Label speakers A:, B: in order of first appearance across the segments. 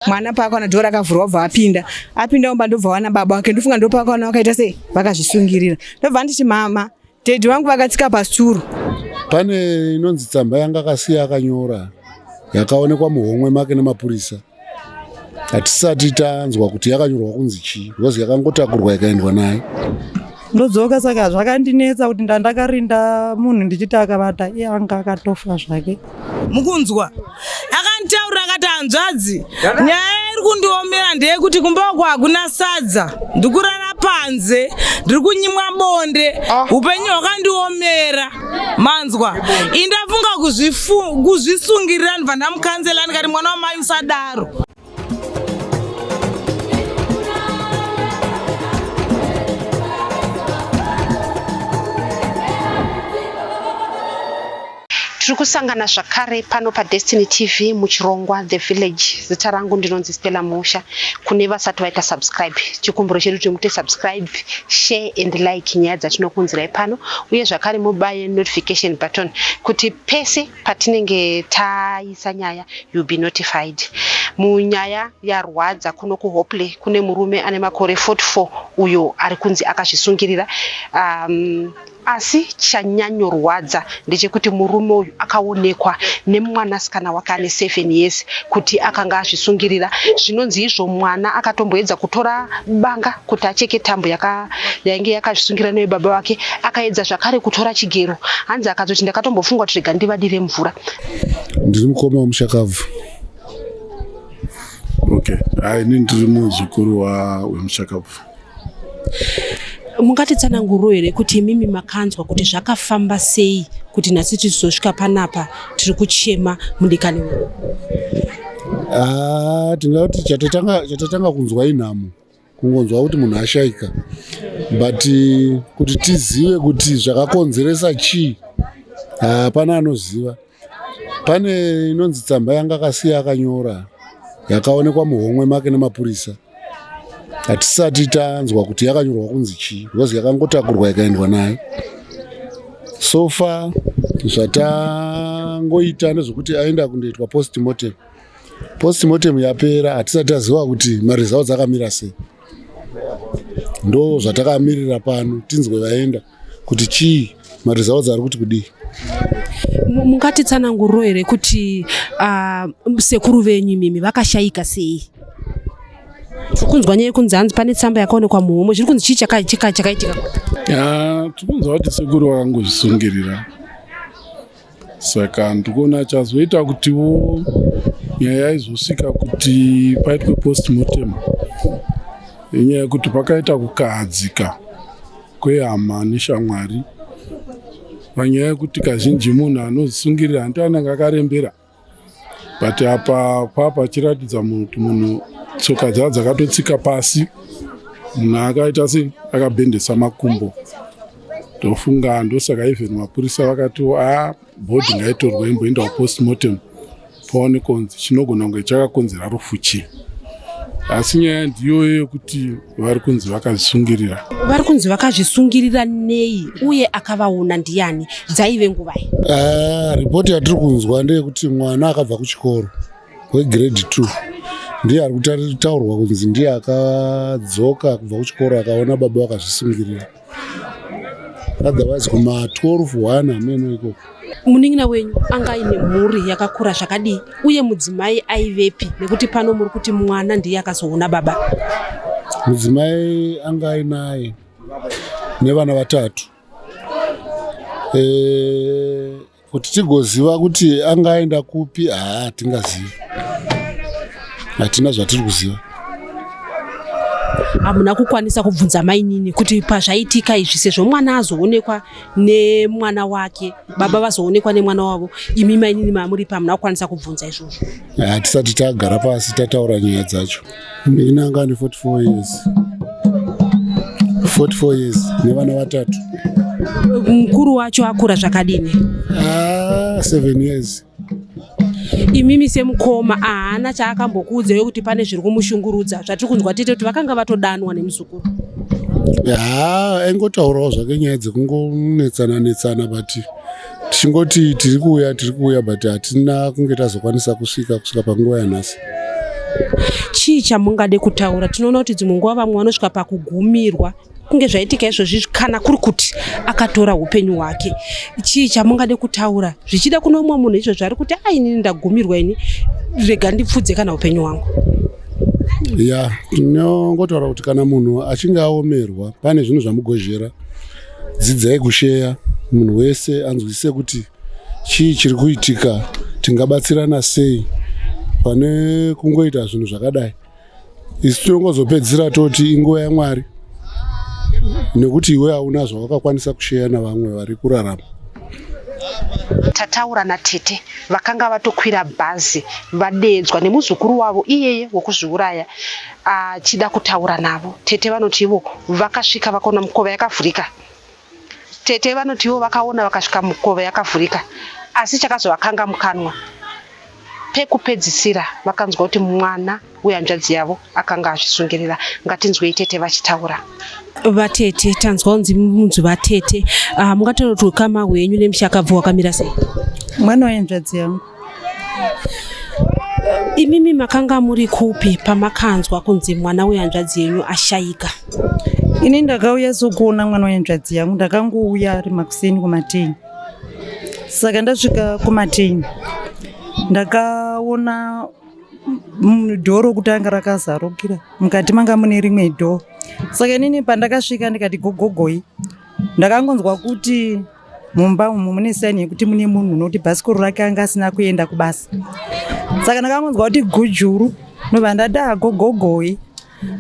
A: Mwana paakaona dhoo rakavhurwa obva apinda. Apinda mumba ndobva wana baba wake. Ndofunga ndopaakaona vakaita sei? Vakazvisungirira. Ndobva nditi mama, daddy vangu vakatsika pasituro.
B: Pane inonzi tsamba yanga akasiya akanyora yakaonekwa muhomwe make nemapurisa. Hatisati tanzwa kuti yakanyorwa kunzi chii because yakangotakurwa ikaendwa naye.
C: Ndodzoka saka zvakandinetsa kuti ndandakarinda munhu ndichiti akavata iye anga akatofa zvake.
D: Mukunzwa akanditaurira akati hanzvadzi nyaya iri kundiomera ndeyekuti kumba uko hakuna sadza ndikurara panze ndiri kunyimwa bonde ah. upenyu hwakandiomera manzwa indafunga kuzvisungirira ndibva ndamukanzela ndikati mwana wamai usadaro.
E: Tiri kusangana zvakare pano paDestiny TV muchirongwa The Village. Zita rangu ndinonzi Stella Musha. Kune vasati vaita subscribe, chikumbiro chedu kuti muite subscribe, share and like nyaya dzatinokunzirai pano uye zvakare mubaye notification button kuti pese patinenge taisa nyaya you'll be notified. Munyaya yarwadza kuno kuHopley kune murume ane makore 44 uyo ari kunzi akazvisungirira. Um, Asi chanyanyorwadza ndechekuti murume uyu akaonekwa nemwanasikana wake ane 7 years kuti akanga azvisungirira. Zvinonzi izvo mwana akatomboedza kutora banga kuti acheke tambo yaka, yainge yakazvisungira nayo baba vake. Akaedza zvakare kutora chigero. Hanzi akatoti ndakatombofunga kuti rega ndivadire mvura.
B: Ndiri mukoma wemushakabvu.
F: Okay, hai ini ndiri muzukuru wemushakabvu.
E: Mungatitsananguriro here kuti imimi makanzwa kuti zvakafamba sei kuti nhasi tizosvika panapa tiri kuchema mudikani wedu?
B: Ah, tingati chatatanga chatatanga kunzwa inhamo kungonzwa kuti munhu ashaika but kuti tizive kuti zvakakonzeresa chii hapana anoziva. Pane inonzi tsamba yanga akasiya akanyora yakaonekwa muhomwe make nemapurisa. Hatisati tanzwa kuti yakanyorwa kunzi chii because yakangotakurwa ikaendwa naye. So far zvatangoita ndezvekuti aenda kundoitwa postmortem. Postmortem yapera hatisati taziva kuti maresults akamira sei. Ndo zvatakamirira pano tinzwe vaenda kuti chii maresults ari kuti kudii.
E: Mungatitsananguriro here kuti uh, sekuru venyu imimi vakashaika sei? Tiri kunzwa nyaya yekunzi hanzi pane tsamba yakaonekwa muhomwe, zviri kunzi chii chakaitika?
F: Tiri kunzwa kuti sekuru vakangozvisungirira, saka ndikuona chazoita kutiwo nyaya izosvika kuti paitwe postmortem inyaya yekuti pakaita kukahadzika kwehama neshamwari panyaya yekuti kazhinji munhu anozvisungirira hanti anenge akarembera but apa paa pachiratidza munhu kuti munhu tsoka dzaa dzakatotsika pasi munhu akaita se akabhendesa makumbo ndofunga ndosaka even mapurisa vakatiwo a ah, bhodhi ngaitorwe imboenda kupostmortem paone konzi chinogona kunge chakakonzera rufu chii asi nyaya ndiyoyo yekuti vari kunzi vakazvisungirira.
E: Vari kunzi vakazvisungirira nei uye akavaona ndiani? Dzaive nguvai?
B: Uh, ripoti yatiri kunzwa ndeyekuti mwana akabva kuchikoro wegrade 2 ndiye ari kutaurwa kunzi ndiye akadzoka kubva kuchikoro akaona baba vakazvisungirira otherwise kuma 12 1 hameno ikoko.
E: Munin'ina wenyu anga aine mhuri yakakura zvakadii uye mudzimai aivepi nekuti pano muri kuti mwana ndiye akazoona baba?
B: Mudzimai anga ainaye nevana vatatu. E, kuti tigoziva kuti anga aenda kupi haa hatingazivi, hatina zvatiri kuziva.
E: Hamuna kukwanisa kubvunza mainini kuti pazvaitika izvi sezvo mwana azoonekwa nemwana wake baba vazoonekwa nemwana wavo imi mainini mamuri pamuna kukwanisa kubvunza izvozvo?
B: Hatisati tagara pasi tataura nyaya dzacho. Ini anga ane 44 years, 44 years nevana vatatu.
E: Mukuru wacho akura zvakadini?
B: Ah, 7 years.
E: Imimi semukoma haana chaakambokuudzai kuti pane zviri kumushungurudza zvatiri kunzwa tete kuti vakanga vatodanwa nemuzukuru?
B: Haa, aingotaurawo zvake nyaya dzekungonetsana netsana but tichingoti tiri kuuya tiri kuuya but hatina kunge tazokwanisa kusvika kusvika panguva yanhasi.
E: Chii chamungade kutaura? Tinoona kuti dzimwe nguva vamwe vanosvika pakugumirwa kunge zvaitika izvozvi, kana kuri kuti akatora upenyu hwake. Chii chamungade kutaura zvichida kuno umwe munhu izvozvi ari kuti ainini ndagumirwa ini, rega ndipfudze kana upenyu hwangu?
B: Ya, tinongotaura kuti kana munhu achinge aomerwa pane zvinhu zvamugozhera, dzidzai kusheya, munhu wese anzwisise kuti chii chiri kuitika, tingabatsirana sei pane kungoita zvinhu zvakadai. Isu tinongozopedzisira toti inguva yaMwari, nekuti iwe hauna zvawakakwanisa kusheya navamwe vari kurarama.
E: Tataura natete vakanga vatokwira bhazi vadeedzwa nemuzukuru wavo iyeye wokuzviuraya achida kutaura navo. Tete vanoti ivo vakasvika vakaona mukova yakavhurika. Tete vanoti ivo vakaona vakasvika mukova yakavhurika asi chakazovakanga mukanwa pekupedzisira vakanzwa kuti mwana wehanzvadzi yavo akanga azvisungirira. Ngatinzwei tete vachitaura. Vatete, tanzwa kunzi munzi vatete. Mungataura kuti ukama hwenyu nemushakabvu hwakamira sei?
C: Mwana wehanzvadzi yangu.
E: Imimi makanga muri kupi pamakanzwa kunzi mwana wehanzvadzi yenyu ashayika?
C: Ini ndakauya sokuona mwana wehanzvadzi yangu, ndakangouya ari makuseni kuma10. Saka ndasvika kuma10 ndakaona dhoo rokutanga rakazarukira, mukati manga mune rimwe dhoo. Saka inini pandakasvika ndikati gogogoi, ndakangonzwa kuti mumba umu mune saini yekuti mune munhu, nokuti bhasikoro rake anga asina kuenda kubasa. Saka ndakangonzwa kuti gujuru, ndobva ndati agogogoi.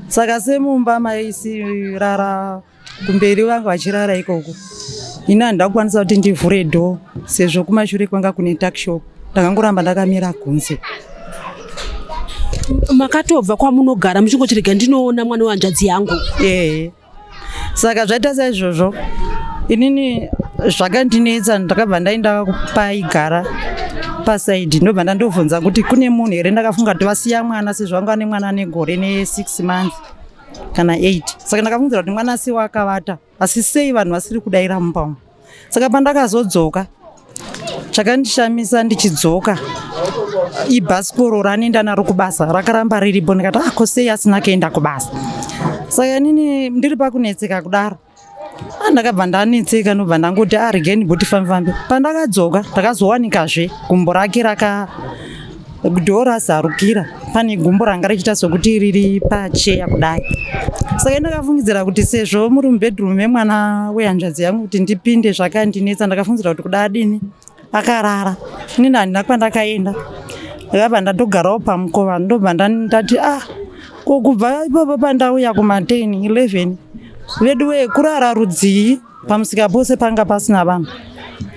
C: Saka semumba maisirara kumberi, vanga vachirara ikoko, ini handina kukwanisa kuti ndivhure dhoo sezvo kumashure kwanga kune tuckshop. Ndakangoramba ndakamira kunze.
E: Makatobva kwamunogara muchingoti rega ndinoona mwana wehanzvadzi yangu?
C: Ehe. Saka zvaita saizvozvo, inini zvakandinetsa, ndakabva ndaenda paigara pasaidi, ndobva ndandobvunza kuti kune munhu here. Ndakafunga kuti vasiya mwana sezvo vanga vane mwana negore ne6 months kana 8. Saka ndakafungidzira kuti mwana asiwa akavata, asi sei vanhu vasiri kudaira mumba umu? Saka pandakazodzoka, chakandishamisa ndichidzoka ibhasikoro raanoenda naro kubasa rakaramba riripo. Ndikati, ah, ko sei asina kuenda kubasa? Saka inini ndiri pakunetseka kudaro, ndakabva ndanetseka, ndobva ndangoti, ah, regai ndimboti fambe fambe. Pandakadzoka ndakazowanikazve gumbo rake raka dhoo razarukira, pane gumbo ranga richiita sokuti riri pacheya kudai. Saka ndakafungidzira kuti sezvo muri mubedroom memwana wehanzvadzi yangu, kuti ndipinde zvakandinetsa. Ndakafungidzira kuti kuda adini, akarara. Inini handina kwandakaenda, ndakabva ndatogarawo pamukova, ndobva ndati, ah, ko kubva ipapo pandauya kuma10 11, vedu wee, kurara rudzii? Pamusika pose panga pasina vanhu.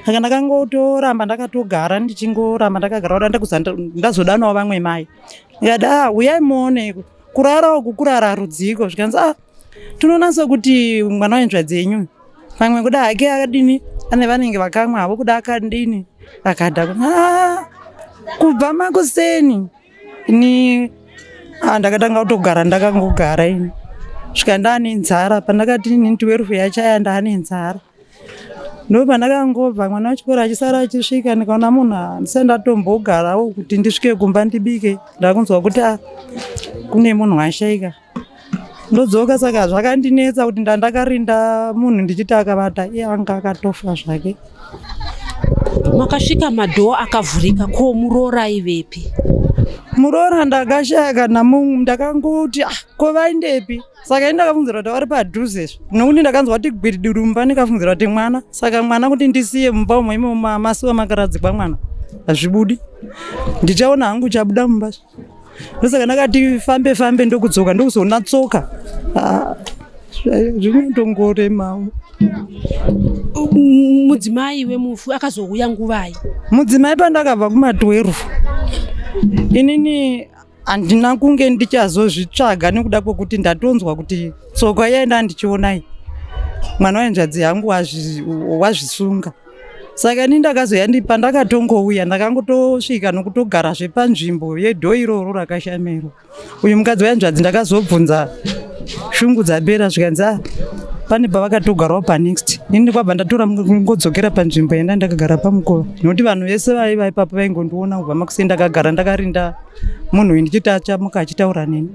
C: Saka ndakangotoramba ndakatogara, ndichingoramba ndakagara kuda ndazodanawo vamwe mai, ndikati, ah, uyai muone kurara uku, kurara rudziko? Zvikanzi, ah, tinoona sekuti mwana wehanzvadzi yenyu pamwe kuda hake akadini, ane vanenge vakamwa havo, kuda akadini, akadhakwa. Ah, kubva makuseni ini, ah, ndakatanga kutogara, ndakangogara ini svika ndaane nzara. Pandakati ini 12 yachaya ndaane nzara, ndo pandakangobva mwana wechikoro achisara achisvika, ndikaona munhu handisati ndatombogarawo kuti ndisvike kumba ndibike, ndakunzwa kuti, ah, kune munhu ashaika, ndodzoka. Saka zvakandinetsa kuti ndandakarinda munhu ndichiti akavata, iye anga akatofa zvake.
E: Makasvika madhoo akavhurika, ko muroora aivepi?
C: Muroora ndakashaya kana mumwe. Ndakangoti, ah, ko vaindepi? Saka ini ndakafungidzira kuti vari padhuze, nokuti ndakanzwa kuti gwidurumba, ndikafungidzira kuti mwana. Saka mwana kuti ndisiye mumba umo imo masiwa makaradzikwa mwana, hazvibudi, ndichaona hangu chabuda mumba. Ndosaka ndakati fambe fambe, ndokudzoka ndokuzoona tsoka. Ah, zvinotongoremawo.
E: Mudzimai wemufu akazouya nguvai?
C: Mudzimai pandakabva kuma12, inini handina kunge ndichazozvitsvaga nekuda kwekuti ndatonzwa kuti tsoka yaenda ndichionai mwana wehanzvadzi yangu wazvisunga. Saka ini ndakazoya pandakatongouya ndakangotosvika nokutogarazve panzvimbo yedhoo iroro rakashamirwa uyu mukadzi wehanzvadzi. Ndakazobvunza shungu dzapera, zvikanzi, ah, Pane pavakatogarawo panext, ini kwabva ndatora ngodzokera panzvimbo yenda ndakagara pamukova, nekuti vanhu vese vaiva ipapo vaingondiona kubva makuseni ndakagara ndakarinda munhu uyu ndichiti achamuka achitaura neni.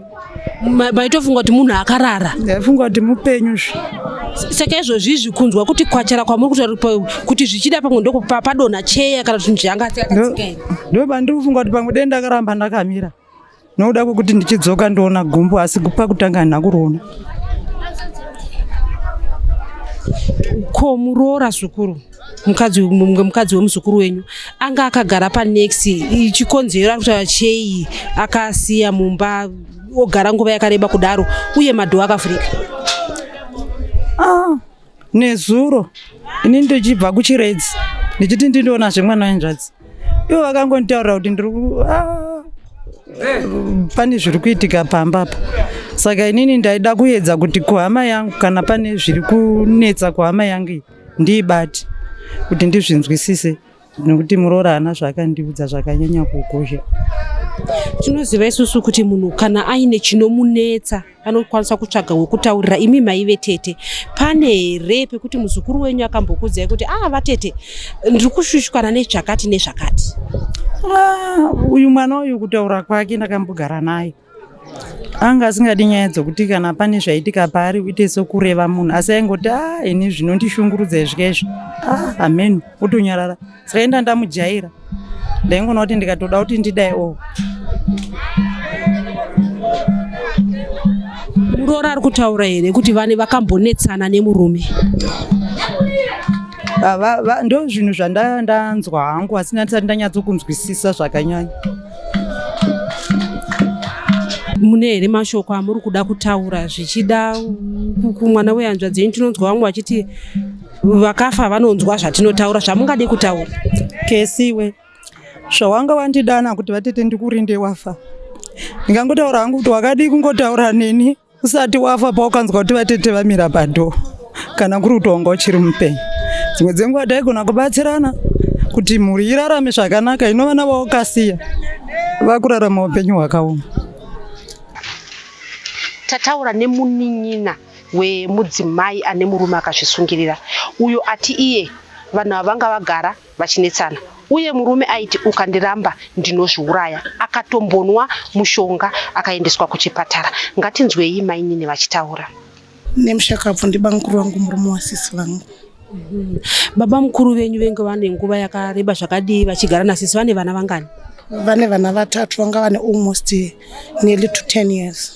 E: Maitofunga kuti munhu akarara?
C: Ndaifunga kuti mupenyu zve.
E: Saka izvozvi izvi kunzwa kuti kwachara kwamuri kutaura kuti zvichida pamwe ndokupadonha cheya kana kuti zvinhu zvanga
C: tsika? Ndobandiri kufunga kuti pamwe dei ndakaramba ndakamira nokuda kwekuti ndichidzoka ndoona gumbo, asi pakutanga handina kuriona.
E: Ko muroora zukuru, mukadzi, mukadzi wemuzukuru wenyu anga akagara panext, chikonzero ari kutaura chei akasiya mumba ogara nguva yakareba kudaro uye madoor akavhurika?
C: Ah, nezuro ini ndichibva kuChiredzi ndichiti ndindoona zvemwana wenzvadzi, ivo vakangonditaurira kuti ndiri pane zviri kuitika pamba apa. Saka inini ndaida kuedza kuti kuhama yangu, kana pane zviri kunetsa kuhama yangu iyi, ndiibate kuti ndizvinzwisise, nekuti muroora haana zvaakandiudza zvakanyanya kukosha.
E: Tinoziva isusu kuti munhu kana aine chinomunetsa anokwanisa kutsvaga wekutaurira. Imi maive tete, pane here pekuti muzukuru wenyu akambokudzai kuti, "Ah, vatete, ndiri kushushukana nezvakati nezvakati"?
C: Ah, uyu mwana uyu kutaura kwake ndakambogara naye, anga asingadi nyaya dzokuti kana pane zvaitika paari uite sekureva munhu, asi aingoti, "A, ini zvinondishungurudza izvi kaizvi, a hameno," otonyarara. Saka enda ndamujaira, ndaingoona kuti ndikatoda kuti ndidai o
E: Muroora ari kutaura here kuti vane vakambonetsana nemurume?
C: Ndo zvinhu zvandanzwa hangu, asi ndisati ndanyatsokunzwisisa zvakanyanya.
E: Mune here mashoko amuri kuda kutaura zvichida kumwana wehanzvadzi yenyu? Tinonzwa vamwe vachiti vakafa vanonzwa zvatinotaura. Zvamungade kutaura?
C: Kesiwe, zvawanga wandidana kuti vatete ndikurinde wafa, ndingangotaura hangu kuti wakadii kungotaura neni usati wafa, paukanzwa kuti vatete vamira padoor, kana kuri kuti wanga uchiri mupenyu. Dzimwe dzenguva taigona kubatsirana kuti mhuri irarame zvakanaka. Ino vana vawakasiya vakurarama upenyu hwakaoma.
E: Tataura nemunin'ina wemudzimai ane murume akazvisungirira uyo ati iye vanhu ava vanga vagara vachinetsana uye murume aiti, "Ukandiramba ndinozviuraya." Akatombonwa mushonga akaendeswa kuchipatara. Ngatinzwei mainini vachitaura.
G: Nemushakabvu ndibamukuru vangu, murume wasisi vangu.
E: Baba mukuru venyu venge vane nguva yakareba zvakadii vachigara nasisi? Vane vana vangani?
G: Vane vana vatatu. Vanga vane almost nearly to 10 years.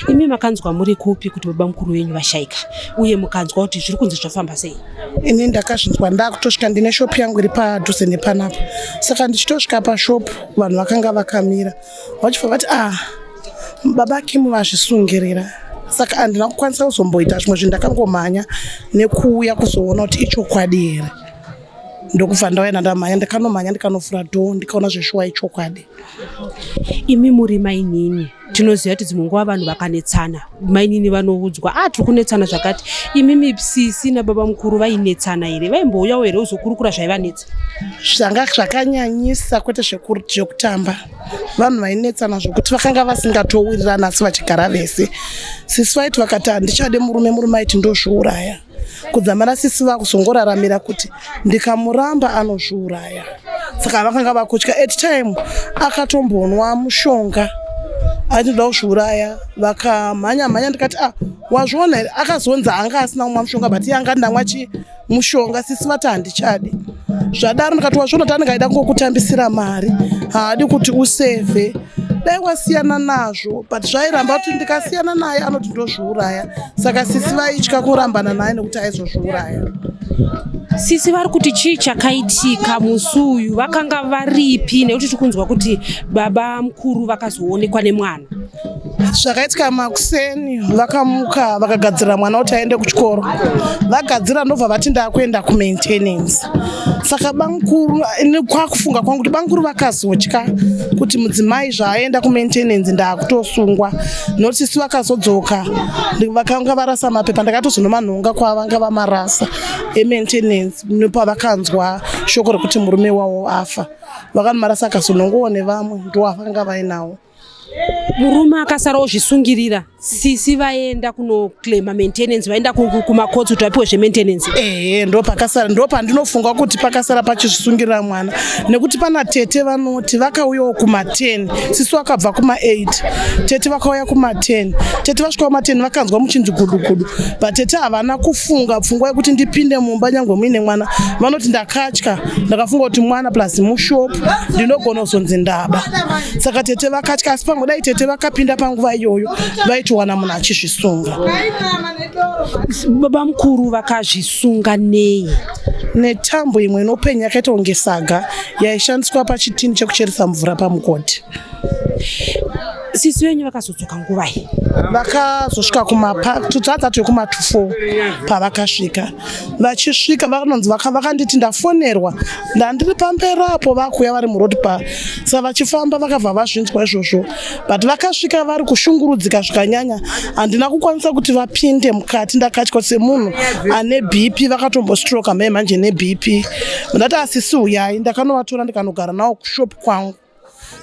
E: Imi makanzwa muri kupi kuti baba mukuru venyu vashaika, uye mukanzwa kuti zviri kunzi zvafamba sei?
G: Ini ndakazvinzwa ndakutosvika. Ndine shopu yangu iri padhuze nepanapa, saka ndichitosvika pashopu vanhu vakanga vakamira vachibva vati, "Ah, baba Kimu vazvisungirira." Saka handina kukwanisa kuzomboita zvimwe zvinhu, ndakangomhanya nekuuya kuzoona kuti ichokwadi here. Ndokubva ndauya, ndamhanya, ndikanomhanya, ndikanovhura door, ndikaona zveshuwa ichokwadi.
E: Imi muri mainini, tinoziva kuti dzimwe nguva vanhu vakanetsana, mainini vanoudzwa, "A, tiri kunetsana zvakati." Imimi sisi nababa mukuru vainetsana here? Vaimbouyawo here kuzokurukura zvaivanetsa?
G: Zvanga zvakanyanyisa, kwete zvekutamba. Vanhu vainetsana zvokuti vakanga vasingatowirirana, asi vachigara vese. Sisi vaiti vakati, "Handichade murume," murume aiti, "Ndozviuraya." Kudzamara sisi vakuzongoraramira kuti ndikamuramba anozviuraya. Saka vakanga vakutya. At time akatombonwa mushonga aitoda kuzviuraya, vakamhanya mhanya. Ndikati, "Ah, wazviona here?" Akazonzi anga asina kumwa mushonga, but iye anga ndamwa chi mushonga. Sisi vati, "Handichadi." Zvadaro ndikati, "Wazviona kuti anenge aida kungokutambisira mari, haadi kuti usevhe. Dai wasiyana nazvo." But zvairamba kuti ndikasiyana naye anoti ndozviuraya. Saka sisi vaitya kurambana naye nekuti aizozviuraya.
E: Sisi vari kuti chii chakaitika musi uyu? Vakanga varipi? Nekuti tiri kunzwa kuti baba mukuru vakazoonekwa nemwana.
G: Zvakaitika makuseni, vakamuka vakagadzirira mwana kuti aende kuchikoro. Vagadzira ndobva vati, "Ndakuenda kumaintenance." Saka bamukuru, kwakufunga kwangu kuti bamukuru vakazotya kuti mudzimai zvaaenda kumaintenance ndaakutosungwa, nokuti sisi vakazodzoka vakanga varasa mapepa. Ndakatozonomanhonga kwavanga vamarasa emaintenance nepavakanzwa shoko rekuti murume wavo afa. Vakanomarasa, akazonongowo nevamwe ndo avakanga vainawo.
E: Murume akasara ozvisungirira. Sisi vaenda kunoclaima maintenance, vaenda kumakotsi kuti vapiwe zvemaintenance.
G: Ehe, ndo pakasara, ndo pandinofunga kuti pakasara pachizvisungirira mwana, nekuti pana tete vanoti vakauyawo kuma10, sisi vakabva kuma8, tete vakauya kuma10. Tete vasvika kuma10 vakanzwa muchinzi gudu gudu, but tete havana kufunga pfungwa yekuti ndipinde mumba nyangwe muine mwana. Vanoti ndakatya, ndakafunga kuti mwana plus mushop ndinogona kuzonzi ndaba, saka tete vakatya. Asi pamwe dai tete vakapinda panguva iyoyo vaitowana munhu achizvisunga.
E: Baba mukuru vakazvisunga nei?
G: Netambo imwe inopenya yakaita kunge saga yaishandiswa pachitini chekucheresa mvura pamugodhi.
E: Sisi venyu vakazodzoka nguvai?
G: Vakazosvika kumatudzadzatwe kuma24. Pavakasvika, vachisvika vanonzi vakanditi ndafonerwa, ndandiri pamberi apo, vakuuya vari muroad pa saka vachifamba vakabva vazvinzwa izvozvo, but vakasvika vari kushungurudzika zvikanyanya. Handina kukwanisa kuti vapinde mukati, ndakatya semunhu ane BP, vakatombostroka mai manje neBP. Ndati asisi uyai, ndakanovatora ndikanogara navo kushop kwangu,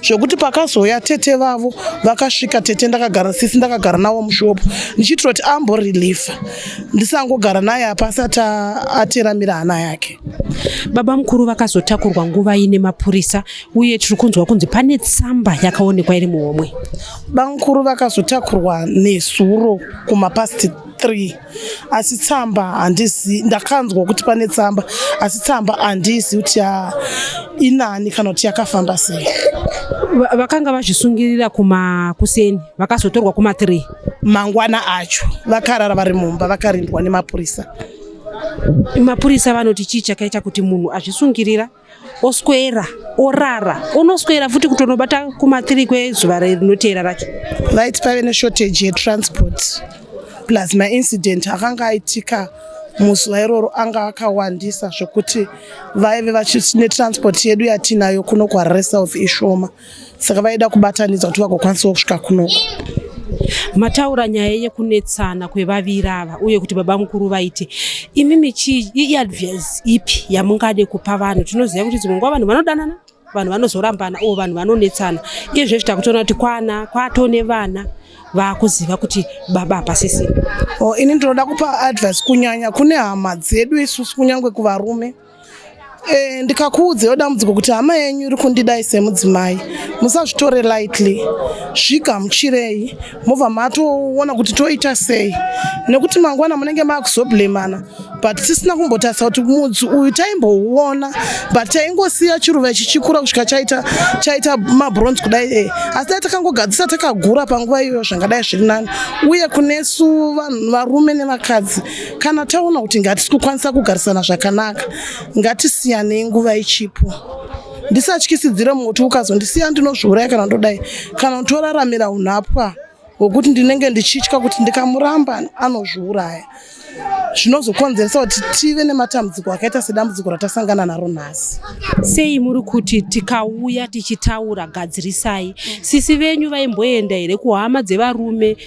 G: zvekuti pakazouya tete vavo vakasvika, tete ndakagara, sisi ndakagara navo mushopu ndichiitira kuti amboreliefa, ndisangogara naye apa asati ateramira hana yake.
E: Baba mukuru vakazotakurwa nguvai nemapurisa, uye tiri kunzwa kunzi pane tsamba yakaonekwa iri muhomwe?
G: Bamukuru vakazotakurwa nezuro kumapast 3, asi tsamba handizi. Ndakanzwa kuti pane tsamba, asi tsamba handizi kuti inani kana kuti yakafamba sei.
E: Vakanga vazvisungirira kumakuseni, vakazotorwa kuma3?
G: Mangwana acho vakarara vari mumba vakarindwa nemapurisa.
E: Mapurisa vanoti chii chakaita kuti munhu azvisungirira, oswera orara, onoswera futi kutonobata kuma3 kwezuva rinoteera racho?
G: Vaiti paive neshortage yetransport, plus maincident akanga aitika muzuva iroro anga akawandisa, zvekuti vaive netransport yedu yatinayo kuno kuHarare South ishoma, saka vaida kubatanidza kuti vagokwanisawo kusvika kunoko.
E: Mataura nyaya yekunetsana kwevaviri ava uye kuti baba mukuru vaite. Imimi chii, iadvice ipi yamungade kupa vanhu? Tinoziva kuti dzimwe nguva vanhu vanodanana, vanhu vanozorambana o vanhu vanonetsana. Izvezvi takutoona kuti kwana kwatone vana vaakuziva kuti baba hapasisina.
G: Oh, ini ndinoda kupa advice kunyanya kune hama dzedu isusu, kunyange kuvarume. Ndikakuudzewo dambudziko kuti hama yenyu iri kundidai semudzimai, musazvitore lightly, zvigamuchirei, mobva matoona kuti toita sei, nekuti mangwana munenge maakuzoblemana, but tisina kumbotarisa kuti mudzi uyu taimbouona, but taingosiya chiruva ichi chikura kusvika chaita mabronze kudai. Asi dai takangogadzisa takagura panguva iyoyo zvangadai zviri nani. Uye kunesu vanhu varume nevakadzi, kana taona kuti ngatisi kukwanisa kugarisana zvakanaka, ngatisiyanei nguva ichipo. Ndisatyisidzire muti ukazondisiya ndinozviuraya kana ndodai, kana toraramira unhapwa hwekuti ndinenge ndichitya kuti ndikamuramba anozviuraya, zvinozokonzeresa kuti tive nematambudziko akaita sedambudziko ratasangana naro nhasi.
E: Sei muri kuti tikauya tichitaura gadzirisai? Sisi venyu vaimboenda here kuhama dzevarume,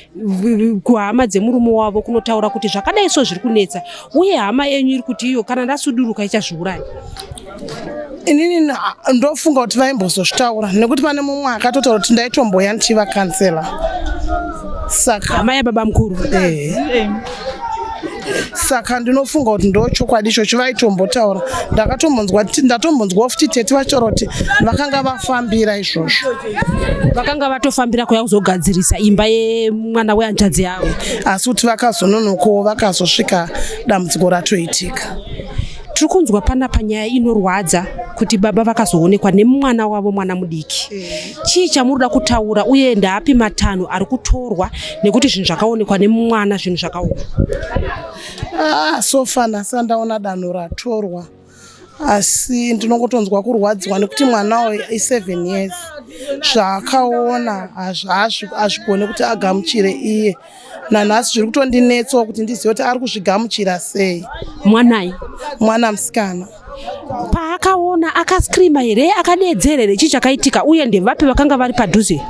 E: kuhama dzemurume wavo kunotaura kuti zvakadai so zviri kunetsa? Uye hama yenyu iri kuti iyo kana ndasuduruka ichazviuraya.
G: Inini ndofunga kuti vaimbozozvitaura, nekuti pane mumwe akatotaura kuti ndaitomboya ndichivacounsela, saka
E: Hama yababa mukuru?
G: Eh. Saka ndinofunga kuti ndo chokwadi ichocho, vaitombotaura. Ndakatombonzwa, ndatombonzwawo futi tete vachitaura kuti vakanga vafambira izvozvo.
E: Vakanga vatofambira kuya kuzogadzirisa imba yemwana wehanzvadzi yavo.
G: Asi kuti vakazononokawo, vakazosvika dambudziko ratoitika.
E: Tiri kunzwa panapa nyaya inorwadza kuti baba vakazoonekwa nemwana wavo, mwana mudiki. Chii chamuri kuda kutaura, uye ndaapi matanho ari kutorwa, nekuti zvinhu zvakaonekwa nemwana zvinhu zvakaoma?
G: Ah, so far nhasi andaona danho ratorwa, asi ndinongotonzwa kurwadziwa nekuti mwana uyu i7 years, zvaakaona hazvigoni kuti agamuchire iye. Nanhasi zviri kutondinetsawo kuti ndizive kuti ari kuzvigamuchira sei.
E: Mwanai?
G: Mwana musikana.
E: Paakaona akascreama here, akadeedzera here? Chii chakaitika, uye ndevapi vakanga vari padhuze?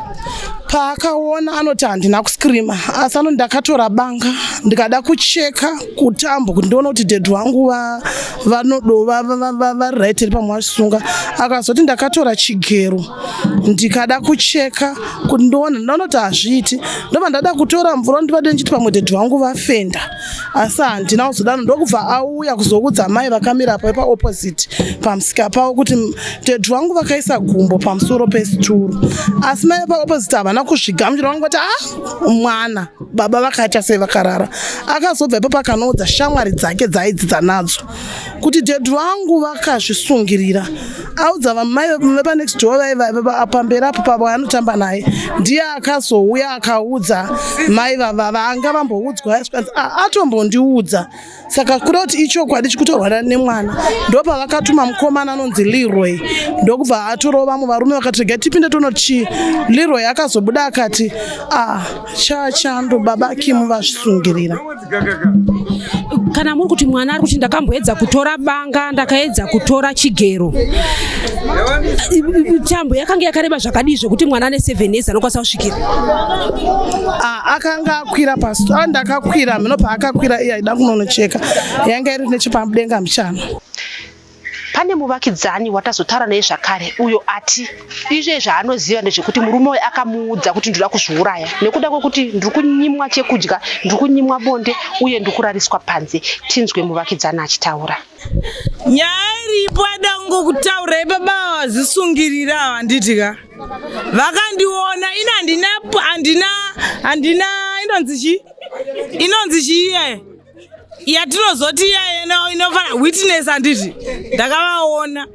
G: Paakaona anoti handina kuscreama, asi anoti ndakatora banga ndikada kucheka kutambo kuti ndione kuti dhedhi vangu vanodova vari right here pamwe vachisunga. Akazoti ndakatora chigero ndikada kucheka kuti ndione, ndaona kuti hazviiti, ndobva ndada kutora mvura ndivade ndichiti pamwe dhedhi vangu vafenda, asi handina kuzodaro. Ndokubva auya kuzoudza mai vakamira apo paopposite pamusika pavo kuti dhedhi vangu vakaisa gumbo pamusoro pesituru, asi mai paopposite havana kuzvigamuchira, vangoti ah, mwana baba vakaita sei vakarara. Akazobva ipapo akanoudza shamwari dzake dzaaidzidza nadzo kuti dhedhi vangu vakazvisungirira. Audza vamai vepanext door vaiva pamberi apo pavo anotamba naye, ndiye akazouya akaudza mai vava vanga vamboudzwa, zvikanzi atombondiudza, saka kuda kuti ichokwadi chikutorwa nemwana. Ndopavakatuma mukomana anonzi Leroy, ndokubva atorova vamwe varume vakati regai tipinde tonoti. Leroy akazobuda akati ah, chachando baba Kimu vazvisungirira.
E: Kana muri kuti mwana ari kuti ndakamboedza kutora banga, ndakaedza kutora chigero, tambo yakanga yakareba zvakadii zvekuti mwana ane 7 years anokwanisa kusvikira?
G: Akanga akwira pasi, ndakakwira mhino paakakwira iye aida kunonocheka, yanga iri nechepamudenga muchana.
E: Pane muvakidzani watazotaura naye zvakare uyo ati izve zvaanoziva ndezvekuti murume uyu akamuudza kuti ndoda kuzviuraya nekuda kwekuti ndiri kunyimwa chekudya, ndiri kunyimwa bonde uye ndiri kurariswa panze. Tinzwe muvakidzani achitaura.
D: Nyaya iripo ada kungokutaurai, baba vazvisungirira, handiti ka? Vakandiona ini handina handina handina inonzi chii, inonzi chii iyaye yatinozoti iyaye inofana witness, handiti? Ndakavaona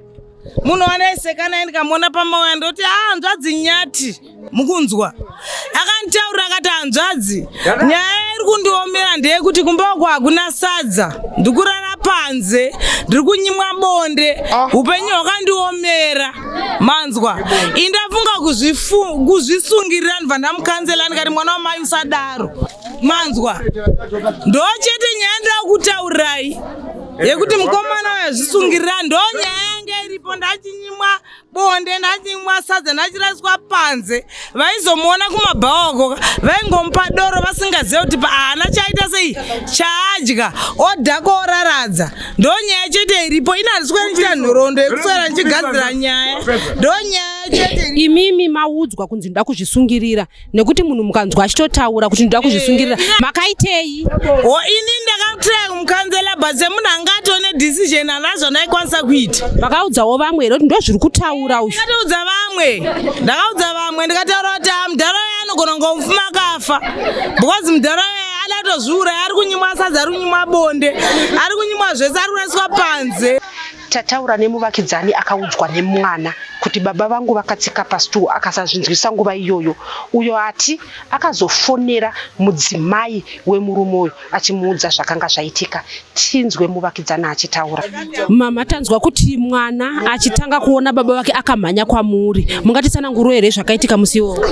D: munhu wanaiseka naye, ndikamuona pamauya ndoti a hanzvadzi Nyati, mukunzwa? Akanditaurira akati hanzvadzi, nyaya iri kundiomera ndeyekuti kumba uko hakuna sadza, ndikurara panze, ndiri kunyimwa bonde, upenyu hwakandiomera, manzwa? Indafunga kuzvisungirira. Ndibva ndamucounsela ndikati mwana wamai usadaro, manzwa? Ndo chete nyaya ndoda kutaurirai yekuti mukomana uyo azvisungirira, ndo nyaya yanga iripo. Ndachinyimwa bonde, ndachinyimwa sadza, ndachiraswa panze. Vaizomuona kumabhawako vaingomupa doro vasingazive kuti haana chaita sei chaadya, odhaka oraradza. Ndo nyaya chete iripo. Ina handisweri ndichita nhoroondo yekuswera ndichigadzira nyaya, ndo nyaya chete.
E: Imimi maudzwa kunzi ndoda kuzvisungirira, nekuti munhu mukanzwa achitotaura kuti ndoda kuzvisungirira, makaitei?
D: O, ini ndakatry kumucounsela, but semunhu anga atone decision hana zvandaikwanisa kuita.
E: Makaudzawo vamwe here kuti ndo zviri kutaura uyu?
D: Ndakatoudza vamwe, ndakaudza vamwe ndikataura kuti ah, mudhara uyu anogona kungomufuma akafa, because mudhara uyu ada kutozviuraya, ari kunyimwa sadza, ari kunyimwa bonde, ari kunyimwa zvese, ari kuraswa panze.
E: Tataura nemuvakidzani akaudzwa nemwana kuti baba vangu vakatsika pastool akasazvinzwisa nguva iyoyo, uyo ati akazofonera mudzimai wemurume uyu achimuudza zvakanga zvaitika. Tinzwe muvakidzani achitaura. Mama, tanzwa kuti mwana achitanga kuona baba vake akamhanya kwamuri. Mungatitsananguro here zvakaitika musi iwowo?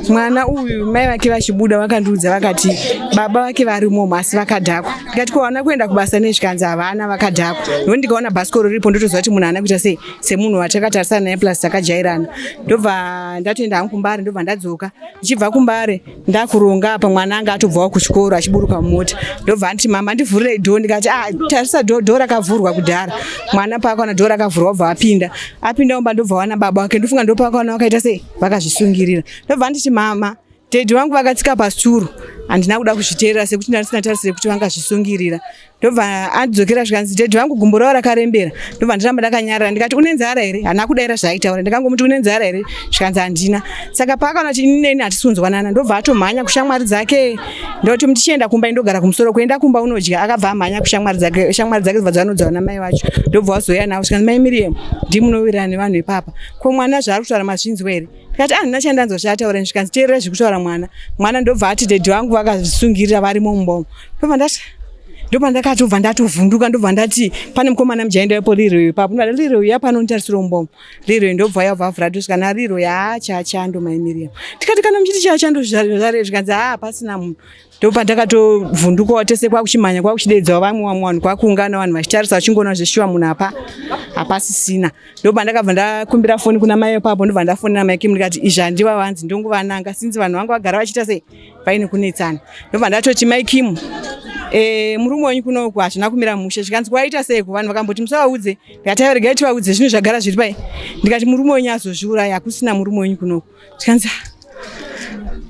A: Mwana uyu mai vake vachibuda vakandiudza vakati baba vake varimomo asi vakadhakwa. Ndikati ko havana kuenda kubasa nezvikanzi havana, vakadhakwa. Ndokuti ndikaona bhasikoro riripo ndotoziva kuti munhu haana kuita sei, semunhu watakatarisana naye plus takajairana. Ndobva ndatoenda hangu kuMbare, ndobva ndadzoka. Ndichibva kuMbare ndakuronga apa mwana anga atobvawo kuchikoro achiburuka mumota, ndobva anditi mama ndivhurirei door. Ndikati ah, tarisa door, door rakavhurwa kudhara. Mwana paakaona door rakavhurwa obva apinda, apinda umba ndobva wana baba wake. Ndofunga ndopakaona vakaita sei vakazvisungirira. Ndobva anditi mama, dhedhi vangu vakatsika pasituru. Handina kuda kuzviteerera sekuti ndandisina tarisire kuti vangazvisungirira. Ndobva adzokera zvikanzi dhedhi vangu gumbo ravo rakarembera. Ndobva ndiramba ndakanyarara, ndikati une nzara here? Haana kudaira zvaaitaura. Ndikangomuti une nzara here? Zvikanzi handina. Saka paakaona kuti ini neni hatisi kunzwanana, ndobva atomhanya kushamwari dzake. Ndoti tichienda kumba, indogara kumusoro, kuenda kumba unodya. Akabva amhanya kushamwari dzake, shamwari dzake dzobva dzanodzawo namai vacho, ndobva wazouya navo. Zvikanzi mai Miriam ndimunowirirana nevanhu ipapa, ko mwana zvaari kutaura mazvinzwa here? Ndikati handina chandanzwa chaataura. Zvikanzi teerera zviri kutaura mwana. Mwana ndobva ati dhedhi vangu vakazvisungirira varimo mumba umu. Ndobva ndati Ndopandakatobva ndatovhunduka, ndobva ndati pane mukomana mujaenda wepo Leroy ipapo, ndobva ndati Leroy uya pano nditarisire mumba. Leroy ndobva yabva avhura tosvika naLeroy, haa chachando mai Miriam. Tikati kana muchiti chachando zvare, zvikanzi haa pasina munhu. Ndopandakatovhundukawo, tese kwakuchimhanya kwakuchideedzawo vamwe vamwe vanhu, kwakuungana vanhu vachitarisa vachingoona zveshuwa munhu apa hapasisina. Ndopandakabva ndakumbira foni kuna mai ipapo, ndobva ndafonera mai Kim ndikati izvi handiva vanzi ndongovananga sinzi vanhu vanga vagara vachiita sei paine kunetsana. Ndobva ndatoti mai Kim, murume wenyu kunoku hazvina kumira mushe. Zvikanzi kwaita seiko? Vanhu vakamboti musavaudze. Ndikati aiwa, regai tivaudze, zvinhu zvagara zviri pai. Ndikati murume wenyu azozviuraya, hakusina murume wenyu kunoku. Zvikanzi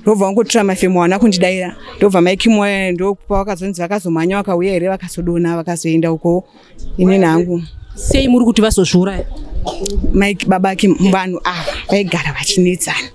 A: ndobva wangotora mafemo, haana kundidaira. Ndobva mai Kim waya ndopavakazonzi vakazomhanya vakauya here, vakazodonha vakazoenda uko. Ini hangu
E: Sei muri kuti vazozviuraya?
A: Mike baba Kim, vanhu ava vaigara vachinetsana.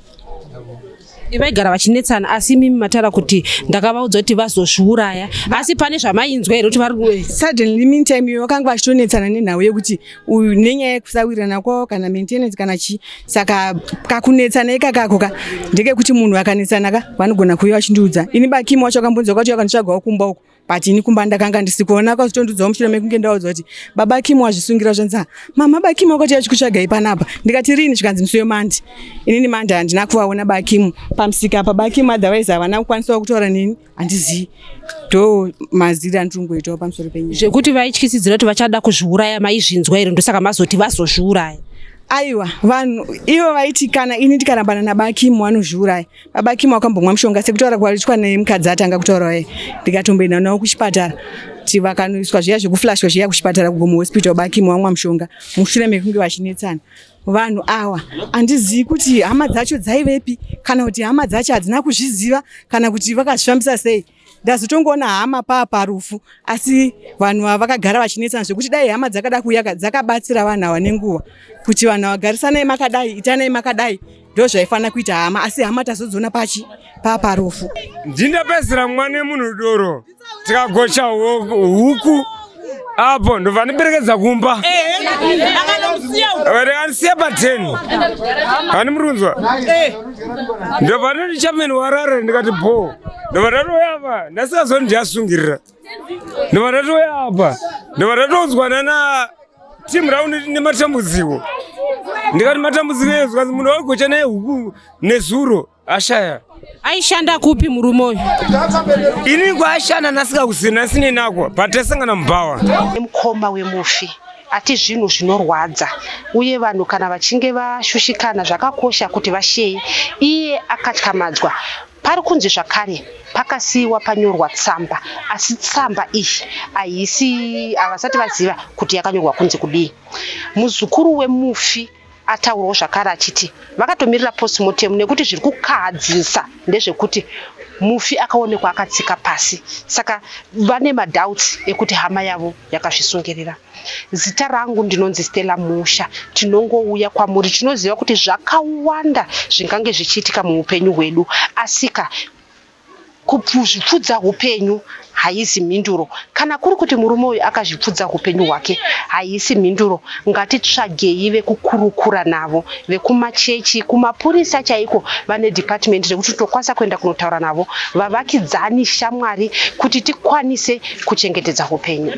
E: Vaigara vachinetsana, asi imimi mataura kuti ndakavaudza kuti vazozviuraya, asi pane zvamainzwa here kuti vari
A: Suddenly meantime iyo vakanga vachitonetsana nenhau yekuti uyu nenyaya yekusawirirana kwavo kana maintenance kana chii. Saka kakunetsana ikakako ka ndekekuti munhu akanetsana ka vanogona kuuya vachindiudza ini. BaKimu wacho akambonzwa kwacho akanditsvagawo kumba uko, but ini kumba ndakanga ndisikuona. Akazotondudzawo mushure mekunge ndaudza kuti baba Kimu wazvisungira. Zvanzi mama baKimu wakati achikutsvagai panapa. Ndikati rini? Zvikanzi musi weMonday. Inini Monday handina kuvaona baKimu pamusika apa. BaKimu otherwise havana kukwanisawo kutaura neni, handizii. Ndo maziri andiri pamusoro penyaya.
E: Zvekuti vaityisidzira kuti vachada kuzviuraya maizvinzwa here? Ndosaka mazoti vazozviuraya?
A: Aiwa, vanhu ivo vaiti kana ini ndikarambana nabaKimu vanozviuraya. Baba Kimu wakambomwa mushonga sekutaura kwaitwa nemukadzi atanga kutaura waye. Ndikatomboenda navo kuchipatara kuti vakanoiswa zviya zvekuflashwa zviya kuchipatara kuGomo Hospital. BaKimu vamwa mushonga mushure mekunge vachinetsana vanhu ava. Handizivi kuti hama dzacho dzaivepi, kana kuti hama dzacho hadzina kuzviziva, kana kuti vakazvifambisa sei. Ndazotongoona hama paa parufu, asi vanhu ava vakagara vachinetsana zvekuti dai hama dzakada kuuya dzakabatsira vanhu ava nenguva kuti vanhu ava garisanai makadai, itanai makadai, ndo zvaifanira kuita hama. Asi hama tazodziona pachi paa parufu.
H: Ndindapedzera mwana wemunhu doro, tikagocha huku apo, ndobva ndiperekedza kumba, ndikandisiya pa10. Hani murunzwa, ndobva ndoti chairman warare, ndikati bo, ndobva ndatouya apa ndasingazoni ndiyasungirira. Ndobva ndatouya apa, ndobva ndatonzwana na team round nematambudziko. Ndikati matambudziko ezo, kanzi munhu wagocha naye huku nezuro ashaya.
E: Aishanda kupi murume uyu?
H: Ini kwaashanda ndasingakusina asine nako, patasangana mubhawa.
E: Mukoma wemufi ati zvinhu zvinorwadza, uye vanhu kana vachinge vashushikana zvakakosha kuti vasheye. Iye akatyamadzwa. Pari kunzi zvakare pakasiyiwa panyorwa tsamba, asi tsamba iyi haisi, havasati vaziva kuti yakanyorwa kunzi kudii. Muzukuru wemufi ataurawo zvakare achiti vakatomirira postmortem nekuti zviri kukahadzisa ndezvekuti mufi akaonekwa akatsika pasi, saka vane madoubts ekuti hama yavo yakazvisungirira. Zita rangu ndinonzi Stella Musha. Tinongouya kwamuri, tinoziva kuti zvakawanda zvingange zvichiitika muupenyu hwedu, asika kuzvipfudza upenyu haisi mhinduro. Kana kuri kuti murume uyu akazvipfudza upenyu hwake, haisi mhinduro. Ngatitsvagei vekukurukura navo, vekumachechi, kumapurisa chaiko vane department rekuti tokwanisa kuenda kunotaura navo, vavakidzani, shamwari, kuti tikwanise kuchengetedza upenyu.